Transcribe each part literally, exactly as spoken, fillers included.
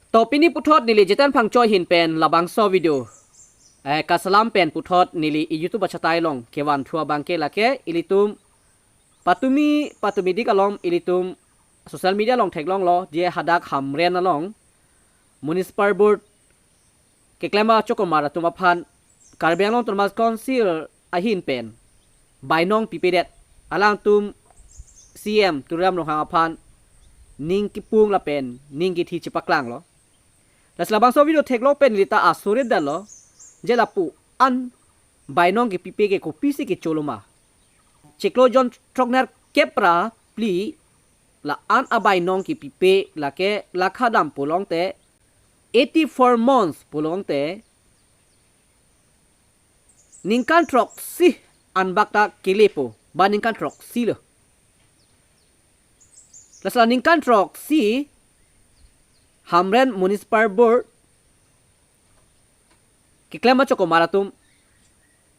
To pini puthot neli Jiten Phangcho ahin pen labangso video, eh, kasalam pen puthot neli i YouTube achatai along kevan thu abangke lake ilitum patumi patumi dik alom ilitum social media along theklonglo je hadak Hamren along Municipal Board keklem achokomar atum aphan Karbi Anglong Autonomous Council ahin pen bainong pipedet, alangtum C M Tuliram Ronghang aphan ning kipung lapen ning kithi chepaklanglo. Lasi labangso video theklong pen neli ta asurit damlo je lapu-an bainong kipipe ke kopisi kecholo ma. Chiklo jon throkner kep ra phli la-an abainong kipipe lake lakha dam pulote, eighty four months pulote, ningkan throksi anbak ta kelepo, ba ningkan throksi lo. Lasi la ningkan throksi Hamren Municipal Board keklem achokomar atum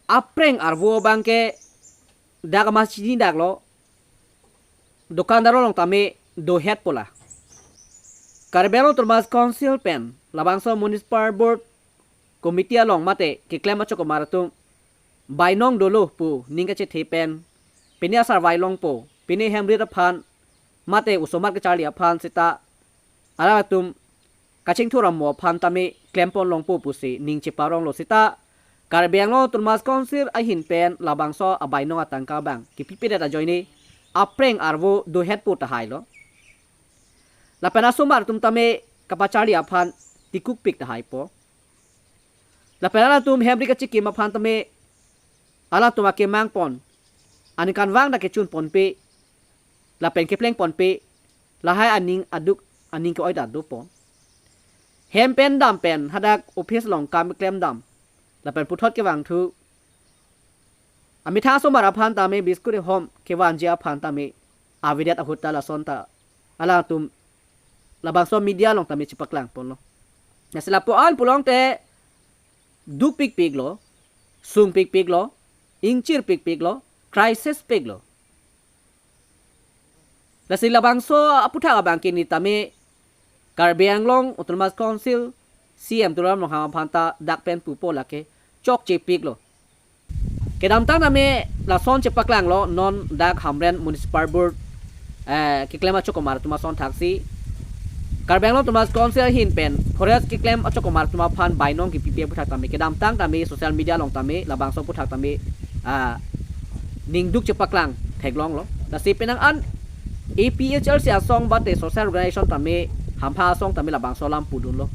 apreng arvo abangke dak amat chinidaklo, dokandar along tame dohet pu la. Karbi Anglong Autonomous Council pen labangso Municipal Board Committee along mate keklem achokomar atum bainong dolo pu ning kachethe pen pine asarvai longpo, pine hemrit aphan mate osomar kacharli aphan seta alangtum kachingthur amo aphan tame klempon longpo pusi ning cheparonglo seta Karbi Anglong Autonomous Council ahin pen labangso abainong atangka abang kipipedet ajoine apreng arvo dohet pu tahai lo. Lapen asomar atum tame kapacharli aphan tikukpik tahaipo. Lapen alangtum hemrit kachikim aphan tame alangtum akemang pon, aningkanvang ta kechun ponpe lapen kepleng ponpe, lahai aning aduk aning ke-oi ta dopo. Hem pen dam pen hadak office along kam klem dam lapen puthot kevang thu amethang asomar aphan tame biscuit hom kevanji aphan tame avedet ahut ta lason ta alangtum labangso media along tame chepaklang ponlo. Lasi lapu-an pulote dukpikpiklo, sungpikpiklo, ingchirpikpiklo, crisis piklo. Lasi labangso aputhak abangke neli tame Karbi Anglong Autonomous Council C M Tuliram Ronghang aphan ta dak pen pupo lake chokchepiklo. Kedamtang tame lason chepaklanglo non dak Hamren Municipal Board, eh, keklem achokomar atum ason thaksi Karbi Anglong Autonomous Council ahin pen forest keklem achokomar atum aphan bainong kipipe aputhak tame kedamtang tame social media along tame labangso aputhak tame, ah, ningduk chepaklang theklonglo. Lasi penang an A P H L C asong bate social organization tame hamha asong tame labangso alam pudunlo.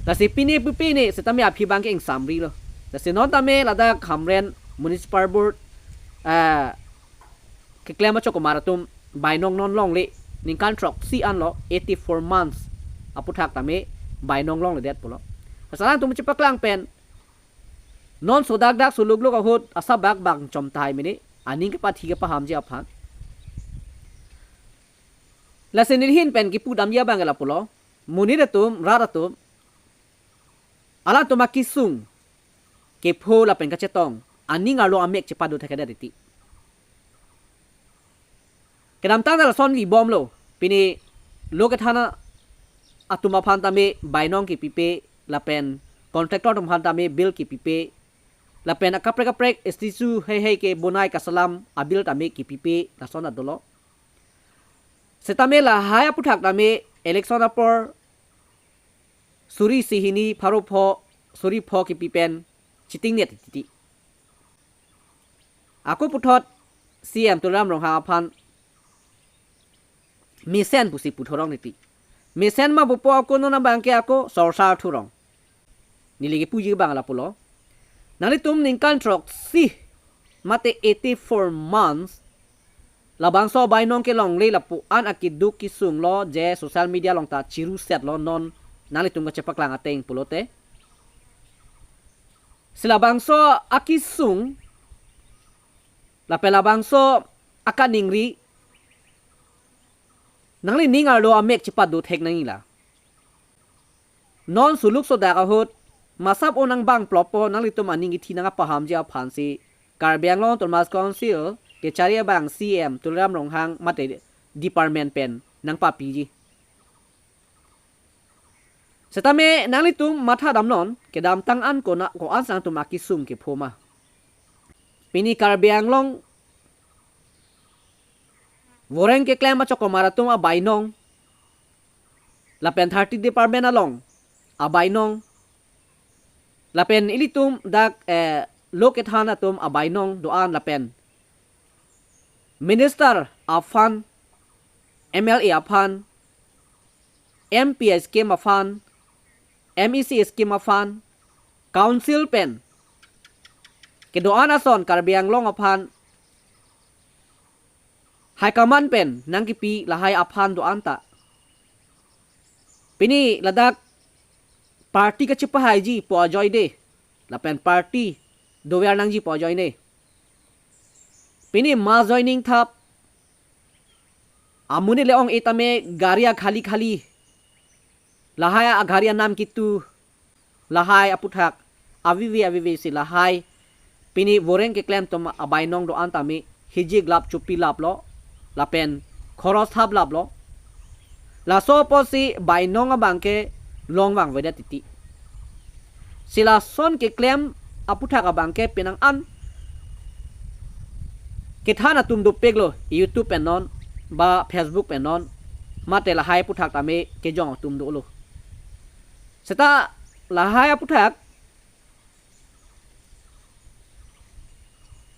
Lasi pine pu pine setame aphi abangke ingsamrilo. Lasi non tame ladak Hamren Municipal Board, eh, keklem achokomar atum bainong non longle ningkan throksi anlo, eighty four months aputhak tame bainong longledet pulo. Lasi alangtum chepaklang pen non sodakdak sulukluk ahut asabak bang chom tahai mene aning kepathi kepahamji aphan. Lasi neli ahin pen kipudamji abang lapulo, monit atum, rat atum, alangtum akesung kepho lapen kachetong aning arlo amek chepado thekthedet titi. Kedamtang ta lason li bomlo, pine lo kethan atum aphan tame bainong kipipe lapen contractor atum aphan tame bill kipipe lapen akaprek kaprek statue heihei kebonai kasalam abill tame kipipe lason ta dolo. Setame lahai aputhak tame election apor suri isi hini pharo pho suri pho kipi pen chitingnet titi. Ako puthot C M Tuliram Ronghang aphan mesen pusi puthorong titi. Mesen ma pupo ako non abangke ako sorsar thurong. Neli kipuji abang lapulo. Nanglitum ningkan throksi mate eighty four months labangso bainong kelongle lapu-an akeduk kesunglo je social media along ta chirusetlo non nanglitum kachepaklang ateng pulote. Si labangso akesung lapen labangso akaningri nanglining arlo amek chepado thek nangjila. Non suluk sodak ahut masap onang bang plopo nanglitum aning kithi nangpahamji aphansi Karbi Anglong Autonomous Council kechari abang C M Tuliram Ronghang mate department pen nangpapiji. Setame nanglitum matha damnon, kedamtang an kona ko-an sang atum akesung kepho ma. Pini Karbi Anglong voreng keklem achokomar atum abainong, lapen thirty department along abainong, lapen ilitum dak eh, lo kethan atum abainong do-an lapen minister aphan, M L A aphan, M P scheme aphan, M E C scheme aphan, council pen kedo-an ason Karbi Anglong aphan high command pen nangkipi lahai aphan do-an ta, pini ladak party kachepahaiji pu ajoine, lapen party dover nangji pu ajoine, pini mass joining thap, amonit le ong-e tame gari akhali khali, lahai agari anam kitu, lahai aputhak avivi avivi si lahai pini voreng keklem atum abainong do-an tame hiji glap chupi laplo, lapen khoros thap laplo. Laso apotsi bainong abangke longvang vedet titi. Si lason keklem aputhak abangke penang an kethan atum dopiklo, YouTube pen non, ba Facebook pen non, mate lahai aputhak tame kejong atum dolo. Seta lahai aputhak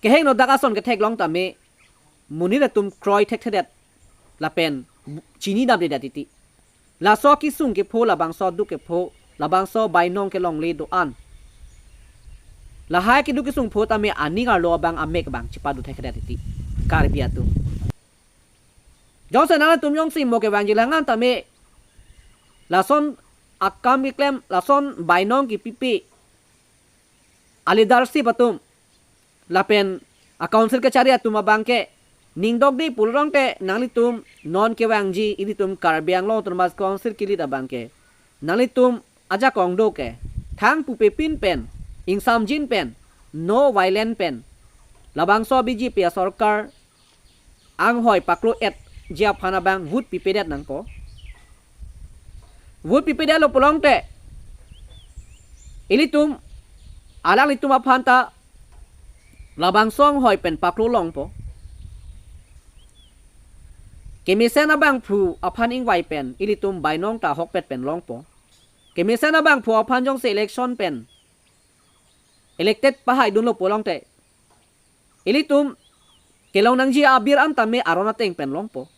kehingno dak ason ketheklong tame monit atum kroi thekthedet lapen chini damdedet titi. Laso kesung kepho, labangso duk kepho, labangso bainong kelongle do-an, lahai keduk kesung pho tame aning arlo abang amek abang chepadu thekthedet titi Karbi atum. Jongsi nangtum jongsi mo kevangji lang an tame lason akam keklem, lason bainong kepipe a-leadership atum lapen a-council kachari atum abangke ning dokde pulongte nanglitum non kevangji ilitum Karbi Anglong Autonomous Council kilit abangke nanglitum ajakong do ke thang pupe pin pen, ingsamjin pen, no violence pen, labangso B J P asorkar anghoi paklo-etji aphan abang vote pipedet nangpo. Vote pipedetlo pulongte ilitum, alanglitum aphan ta labangso anghoi pen paklo longpo. Kemesen abangphu aphan ingvai pen ilitum bainong ta ahokpet pen longpo. Kemesen abangphu aphan jongsi election pen elected pahaidunlo pulongte ilitum kelong nangji abir an tame aron ateng pen longpo.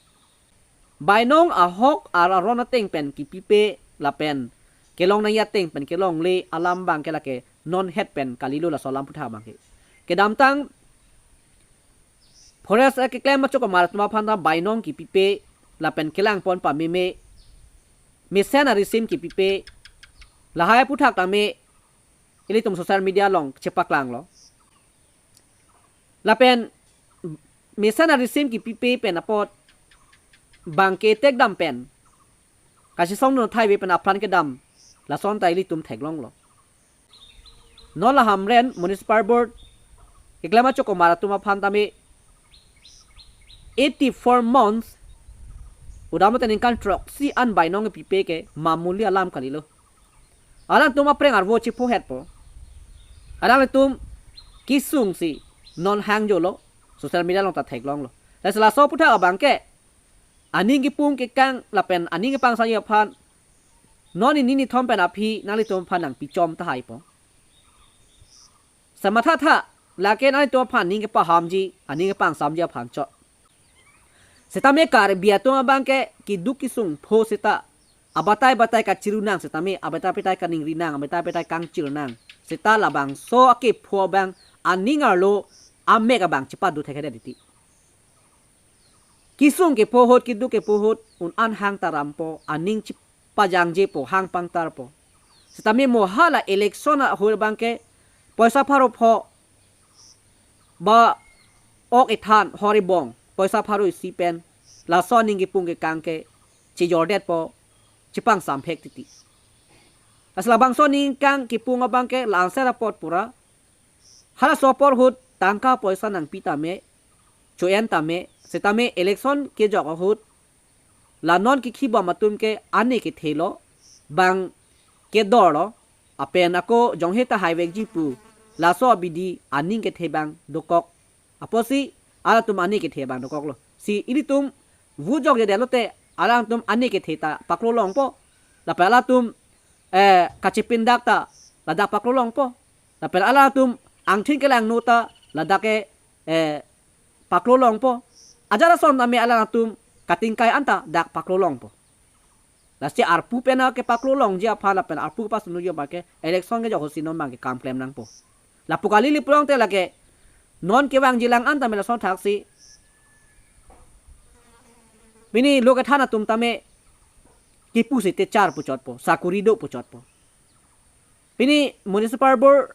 Bainong ahok ar aron ateng pen kepipe lapen kelong nangji ateng pen kelongle alam abangke lake non het pen kalilo laso alam aputhak abangke. Kedamtang forest keklem achokomar atum aphan ta bainong kepipe lapen kelangpon pameme, mesen arisim kepipe, lahai aputhak tame ilitum social media along chepaklanglo. Lapen mesen arisim kepipe pen apot bang ketek dam pen kachesong non thaive pen apran kedam, lason ta ilitum theklonglo. Non la Hamren Municipal Board keklem achokomar atum aphan tame eighty four months, udamate ningkan throksi an bainong kepipe ke mamuli alam kalilo. Alangtum apreng arvo chephohetpo. Alangtum kesung si non hangjolo, social media along ta theklonglo. Lasi laso aputhak abangke aning kepung kekang lapen aning kepangsamji aphan non nini nithom pen aphi nanglitum aphan nangpichom tahaipo. Seta mathatha, lake nanglitum aphan aning kepahamji, aning kepangsamji aphan chot. Setame Karbi atum abangke keduk kesung pho seta abatai batai kachiru nang, setame abatai batai kaningri nang, abatai batai kangchir nang. Seta labangso akepho abang aning arlo amek abang chepadu thekthedet titi. Kesung kepho ahut, keduk kepho ahut un-an hang tarampo, aning chepajangjepo, hang pangtarpo. Setame mo hala election ahut abangke poisa pharo pho ba ok ethan hor ebong poisa pharo isi pen laso aning kepung kekang ke chejordetpo, chepangsamphek titi. Lasi labangso aning kang kepung abangke la-anser apot pura, halaso apor ahut tangka poisa nangpi tame, cho-en tame, setame election kejok ahut la non kekhibom atum ke ane kethelo, bang kedorlo, lapen ako jonghe ta haivekji pu laso abidi aning kethe abang dokok. Apotsi alangtum aning kethe abang dokoklo. Si ilitum vote jokjedet lote alangtum aning kethe ta paklo longpo. Lapen alangtum, eh, kachipindak ta ladak paklo longpo. Lapen alangtum angthin kelangno ta ladak ke, eh, paklo longpo. Ajat ason tame alangtum katingkai anta dak paklo longpo. Lasi arpu pen kepaklo longji aphan lapen arpu pasunji aphan ke election kejok ahut si non abang ke kam klem nangpo. Lapu kali li pulote lake non kevangjilang anta me lason thaksi pini lo kethan atum tame kipu si techar puchotpo, sakuri do puchotpo. Pini municipal board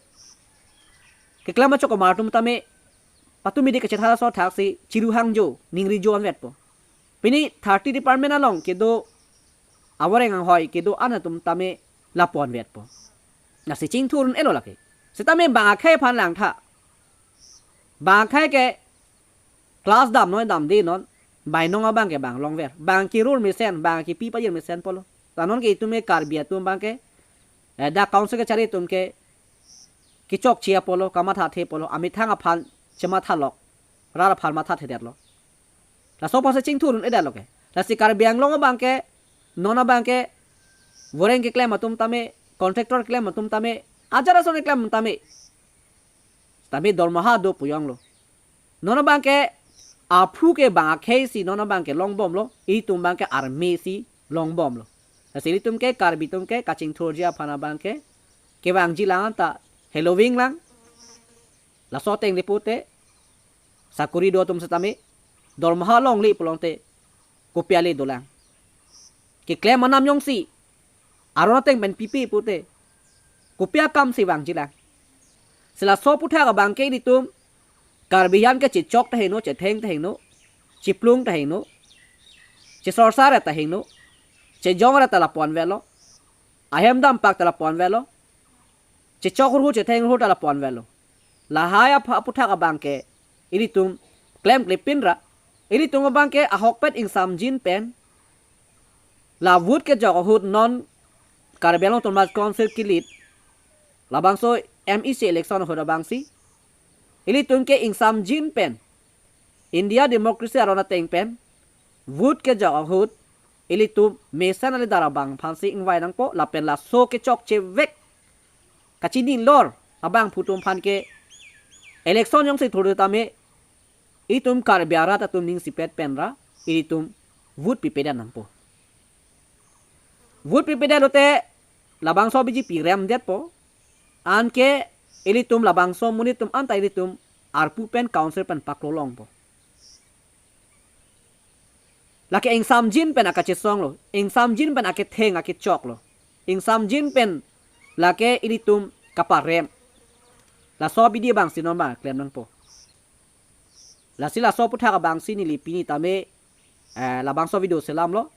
keklem achok amar atum tame patumi di kachethan lason thaksi chiru hangjo, ningri jo anvetpo. Pini thirty department along kedo avoreng anghoi kedo an atum tame lapu anvetpo. Lasi chingthur un-elo lake. Setame bang akhei aphan langtha. Bang akhei ke class damnoi damde non. Bainong abang ke bang longver. Bang kirur mesen, bang kipi pajir mesen pulo. Ta non ke itum ke Karbi atum abang ke, eh, dak council kachari atum ke kechokche pulo, kamathathe pulo, amethang aphan chemathalok, rat aphan mathathedetlo. Laso aphansi chingthur un-edetlo ke. Lasi Karbi Anglong abang ke, non abang ke, voreng keklem atum tame, contractor keklem atum tame, ajat ason keklem tame. Tame dormaha do pu jonglo. Non abang ke, aphu ke bang akhei si non abang ke longbomlo, itum abang ke arme si longbomlo. Lasi ilitum ke, Karbi atum ke, kachingthurji aphan abang ke, kevangjilang anta, heloving lang, laso ateng le pute, sakuri do atum setame, dormaha longle pulote, kopi ale dolang. Keklem anam jongsi, aron ateng pen pipe pute, kopi akam si vangjilang. Si laso aputhak abang ke ilitum, Karbi an ke chechok ta heno, chetheng ta heno, chiplung ta heno, chesorsar ta heno, chejong ta lapu anvetlo, ahem dampak ta lapu anvetlo, chechok hurhu chetheng hurhu ta lapu anvetlo. Lahai apha aputhak abang ke ilitum klemklepin ra, ilitum abang ke ahokpet ingsamjin pen, la vote kejok ahut non Karbi Anglong Autonomous Council kilit, labangso M E C election ahut abangsi, ilitum ke ingsamjin pen, India democracy aron ateng pen, vote kejok ahut, ilitum mesen alidar abang aphansi ingvai nangpo, lapen laso kechokchevek, kachinilor abangphu atum aphan ke, election jongsi thur tame, itum Karbi arat atum ningsipet pen ra, ilitum vote pipedet nangpo. Vote pipedet lote, labangso B J P remdetpo, anke ilitum labangso monit atum anta ilitum arpu pen council pen paklo longpo. Lake ingsamjin pen akachesonglo, ingsamjin pen aketheng akechoklo, ingsamjin pen lake ilitum kaparem. Laso abidi abangsi non abang klem nangpo. Lasi laso aputhak abangsi neli pini tame, eh, labangso video selamlo.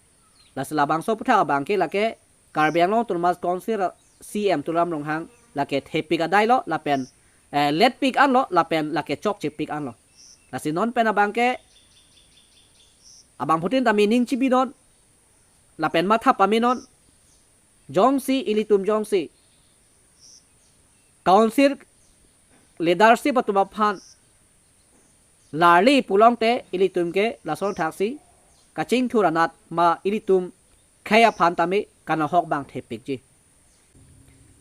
Lasi labangso aputhak abang ke lake Karbi Anglong Autonomous Council C M Tuliram Ronghang lake thepik adailo, lapen, eh, letpik anlo, lapen lake chokchepik anlo. Lasi non pen abang ke, abangphutin tame ning chibinon, lapen matha pamenon, jongsi ilitum jongsi, council leadership atum aphan larli pulote ilitum ke lason thaksi, kachingthur anat ma ilitum khei aphan tame kanahok abang thepikji.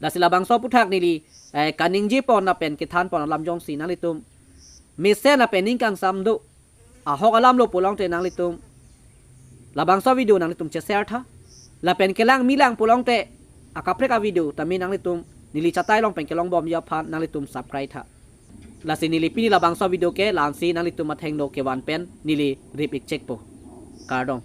Lasi labangso aputhak neli, eh, kaningje pon lapen kethan pon alam jongsi nanglitum mesen lapen ning kangsam do, ahok alamlo pulote nanglitum labangso video nanglitum che-share tha. Lapen kelang milang pulote akaprek avideo tame nanglitum neli chatai along pen kelongbomji aphan nanglitum subscribe tha. Lasi neli pini labangso video ke la-ansi, nanglitum athengno kevan pen neli rip-ik chekpo. Kardom.